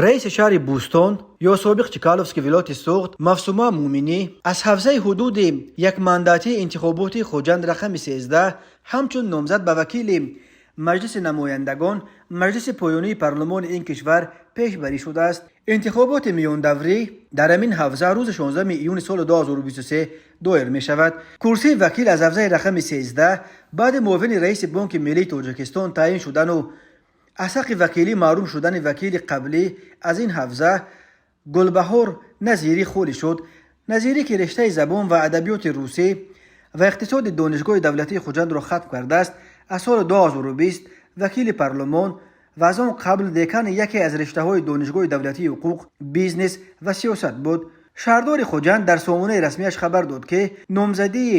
Раиси шаҳри Бӯстон ё собиқ Чкаловски вилояти Суғд Мавсума Муъминӣ аз ҳавзаи ҳудуди якмандатии интихоботии Хуҷанд рақами 13 ҳамчун номзад ба вакили Маҷлиси намояндагон, маҷлиси поёнии парлумони ин кишвар пешбарӣ шудааст. Интихоботи миёндаврӣ дар ҳамин ҳавза рӯзи 16 июни соли 2023 доир мешавад. Курсии вакил аз ҳавзаи рақами 13 баъди муовини раиси Бонки миллии Тоҷикистон таъин шудану аз ҳаққи вакилӣ маҳрум шудани вакили қаблӣ аз ин ҳавза Гулбаҳор Назирӣ холӣ шуд. Назирӣ, ки рештаи забон ва адабиёти русӣ ва иқтисоди Донишгоҳи давлатии Хуҷандро хатм кардааст, аз соли 2020 вакили парлумон ва аз он қабл декани яке аз рештаҳои Донишгоҳи давлатии ҳуқуқ, бизнес ва сиёсат буд. Шаҳрдори Хуҷанд дар сомонаи расмияш хабар дод, ки номзадии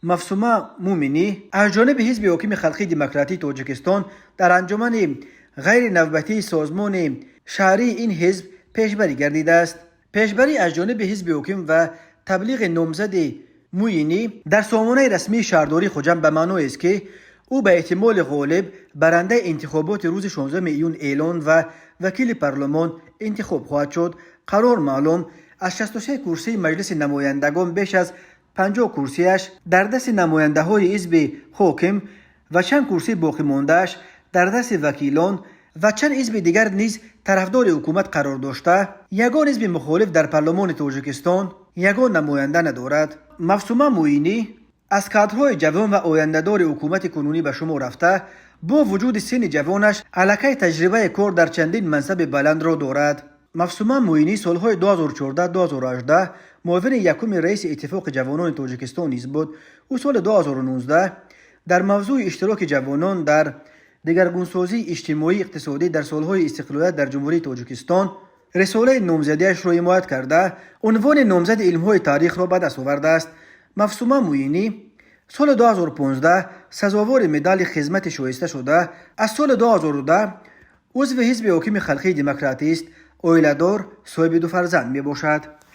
Мавсума Муъминӣ аз ҷониби Ҳизби ҳокими Халқии Демократии Тоҷикистон дар анҷумани ғайринавбатии созмони шаҳрии ин ҳизб пешбарӣ гардидааст. Пешбарӣ аз ҷониби ҳизби ҳоким ва таблиғи номзади Муъминӣ дар сомонаи расмии шаҳрдории Хуҷанд ба маъноест, ки ӯ ба эҳтимоли ғолиб барандаи интихоботи рӯзи 16 июн эълон ва вакили парлумон интихоб хоҳад шуд. Қарор маълум, аз 63 курсии Маҷлиси намояндагон беш аз 50 курсиаш дар дасти намояндаҳои ҳизби ҳоким ва чанд курсии боқимондааш дар дасти вакилон ва чанд ҳизби дигар низ тарафдори ҳукумат қарор дошта, ягон ҳизби мухолиф дар парлумони Тоҷикистон ягон намоянда надорад. Мавсума Муъинӣ аз кадрҳои ҷавон ва ояндадори ҳукумати кунунӣ ба шумор рафта, бо вуҷуди синни ҷавонаш аллакай таҷрибаи кор дар чандин мансаби баландро дорад. Мавсума Муъинӣ солҳои 2014-2018 муовини якуми раиси Иттифоқи ҷавонони Тоҷикистон низ буд. Ӯ соли 2019 дар мавзӯи иштироки ҷавонон дар дигаргунсозии иҷтимоӣ иқтисодӣ дар солҳои истиқлолият дар Ҷумҳурии Тоҷикистон рисолаи номзадиашро ҳимоят карда, унвони номзади илмҳои таърихро ба даст овардааст. Мавсума Муъинӣ соли 2015 сазовори медали хизмати шоиста шуда, аз соли 2010 узви Ҳизби ҳокими Халқии Демократист, оиладор, соҳиби ду фарзанд мебошад.